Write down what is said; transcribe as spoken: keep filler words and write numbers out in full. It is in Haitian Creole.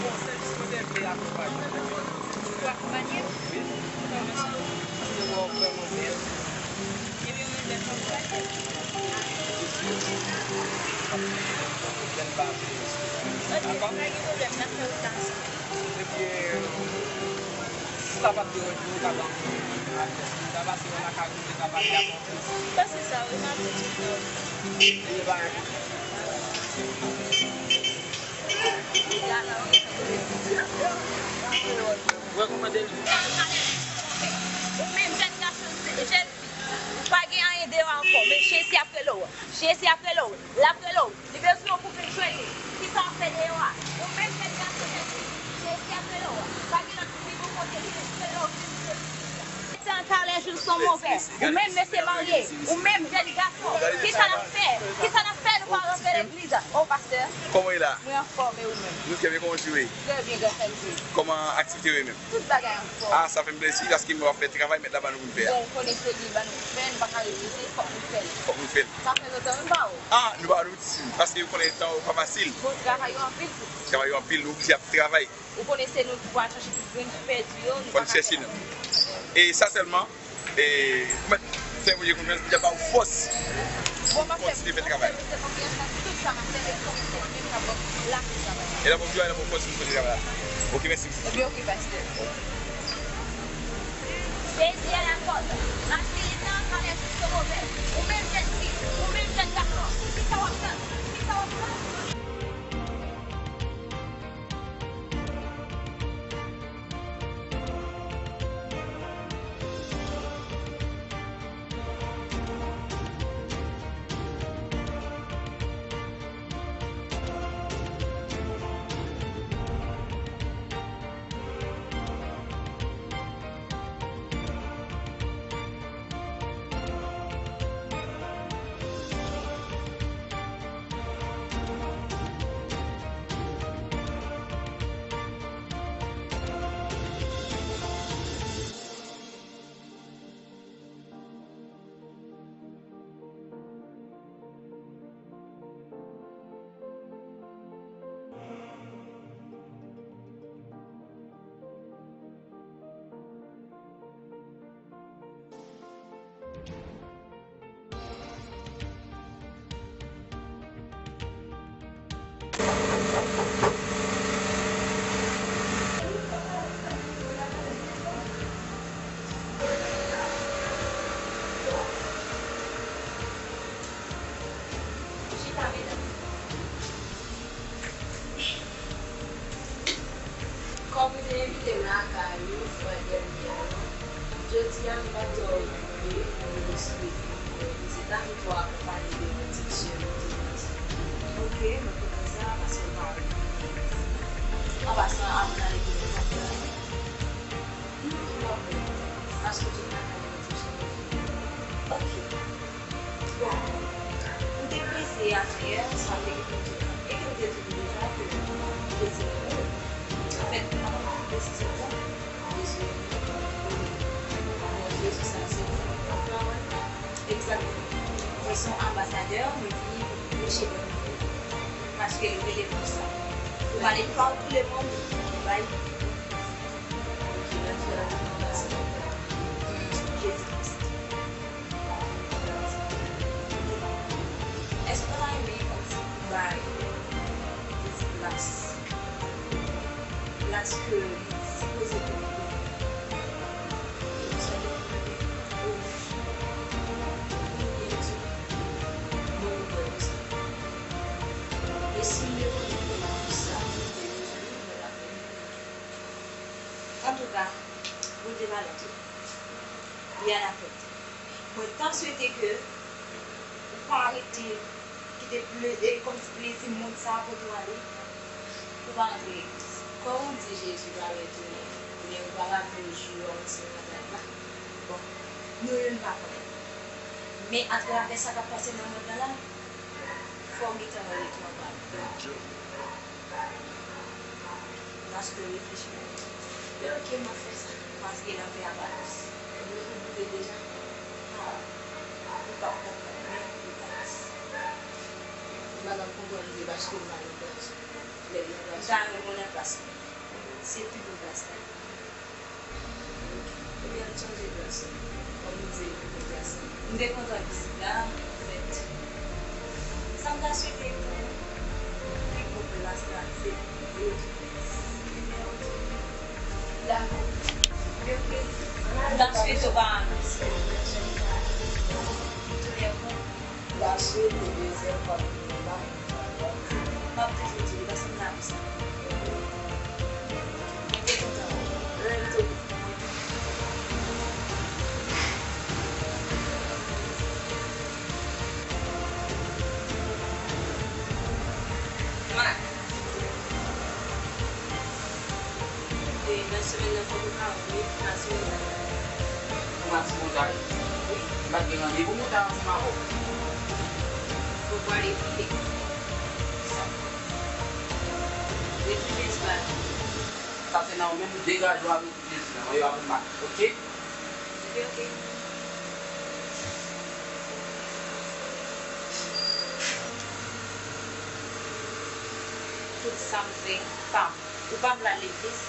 Bon, sèvis mwen te vle akonpaye. Pou akonpaye? Wi. Mwen mèsi pou se wè w vrèman bèl. Ebyen, mwen bèl kòm sa. Lè m pa vle. Ok, pa gen pwoblèm, n ap fè wout la ansanm. Ebyen, si sa pa t deranje w, ou ta ban m yon adrès pou m ta pase wè lakay ou, pou m ta pale avè w. Pase sa, wi, m ap di w. Ebyen, pa gen pwoblèm. Ou menm jèn gason, jèn fi, ou pa gen anyen deyò ankò, men Jezi ap rele w. Jezi ap rele w. L ap rele w. Li bezwen w pou vin jwenn li. Kisa w ap fè deyò a? Ou menm jèn gason, jèn fi, Jezi ap rele w. Pa gen lòt moun pou kote li rele w vin jwenn li. Mesye an kalè jou son move. Ou menm mesye marye, ou menm jèn gason, kisa n ap fè? Kisa n ap fè nou pa rantre legliz? O pastè. Kòman w ye la? Mwen anfòm, e ou menm? Nou trè byen, kòman w jwe? Trè byen, gras a Dye. Kòman aktivite yo ye menm? Tout bagay anfòm. Ah, sa fè m plezi, paske mwen ap fè travay mèt la ba nou pou n fè a. Bon, ou konnen se li ba nou pou fè, nou pa ka refize, fòk nou fè l. Fòk nou fè l. Sa fè lontan nou pa wè w. Ah, nou pa wè nou ti, paske ou konnen tan yo pa fasil. Bon, travay yo anpil tou. Travay yo anpil, nou oblije ap travay. Ou konnen se nou ki pral chache tout grenn ki pèdi yo, nou pa ka fè anyen. Fò n chèche nou. E sa sèlman, e, ou mèt fè Bondye konfyans, Bondye ap ba ou fòs pou w kontinye fè travay. Bon, pastè, mwen fè Bondye konfyans, paske tout sa m ap fè, se li menm k ap ban m lavi travay la. E l ap ban m jwa, e l ap ban m fòs pou m kontinye travay la. Ok, mèsi. Ebyen, ok, pastè. Jezi a la pòt. Mache nan kalè jis o move. Ou menm jèn fi, ou menm jèn gason, kisa w ap tann? Kisa w ap tann? Chita, medam. Kòm ou te envite m lakay ou frè dènye an, jodi a m pa t wè w rive, mwen te swete mwen vizit la, m te akonpaye de yon ti sè m te piti. Ok, mwen kontan sa, paske m pa renmen legliz. An pasan, avan n ale pou nou konprann, m pa kwè, paske tout lakay mwen te chanje. Ok. Bon, m te prese atè a, sa te gen pou m di w. E ke m te di w deja ke m prese pou ou. Anfèt, m pa konn prese sèlman, m bezwen ou. Bon, Jezi, sa se ou. Egzakteman. Mwen se yon anbasadè, mwen vini preche bòn nouvèl. Paske l rele m pou sa. Pou m ale toupatou lemonn, pou m bay Jezi Kris. Èske w ta renmen yon ti bay Jezi plas, plas ke li sipoze te okipe? E m swete ke w byen di, mwen m kwè konsa. E si m te konnen ke la pou sa, mwen te bezwen, mwen t ap vini. Antouka, Bondye malad tou. Li a la pòt. Mwen ta swete ke ou pa rete kite ple-, e, kòmsi plezi mond sa a pote w ale, pou w pa rantre legliz. Kòm ou di Jezi pa retounen, men ou pa raple w jou a w te sot malad la. Bon, nou youn pa konnen. Men atravè sa k ap pase nan mond lan la, fò w gentan wè letan w pral. Paske w reflechi pou ou di, men ok, m ap fè sa, paske l ap fè apatans. Ou rive boure deja, ou p ap konprann, men ou pati. Madanm konprann li paske l pa nan plas. Lè l nan plas. M ta renmen w nan plas mwen. Se pi bon plas la. Ebyen, ann chanje plas nou. Kòm nou vle nou plas la. M te kontan vizit la, mèt. Sa m ta swete pou ou, pi bon plas la, se Dakò. Ebyen, ok. M ta swete w pa anonse. Trè bon. M ta swete dezyèm fwa m ap toujou di li, paske m ta konsa. Mwen te kontan. Mwen tou. Mak. E, nan semèn nan, fòk ou ka wè, nan semèn sa. Ou mati konsa, wi. Wi. M pa t gen randevou m ta ansanm avè w. Ou prale pile. Sa. Retounen ti bagay. Sa se nan ou menm, degaje w avèk tout jezi la. Mwen yo avèk mak, ok? Ok, ok. Tout sa m fè, pa m. Ou pa m pral legliz.